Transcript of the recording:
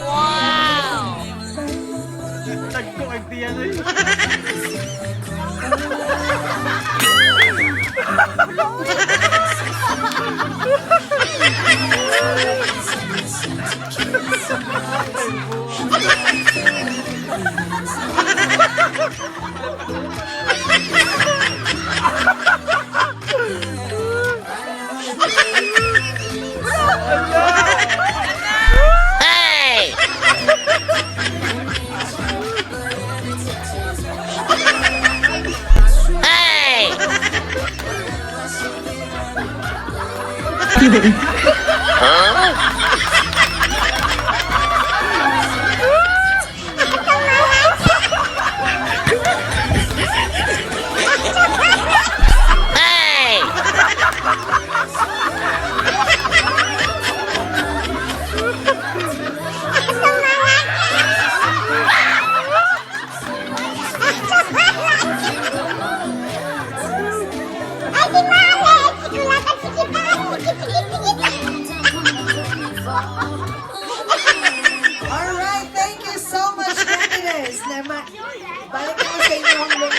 Wow! Tagko ang tiyan ay. Hey! Hey! Hey! Ay, di male! Sigurado, sige pa! Sige, sige, sige! Alright, thank you so much, candidates. Balik na sa inyong lugar.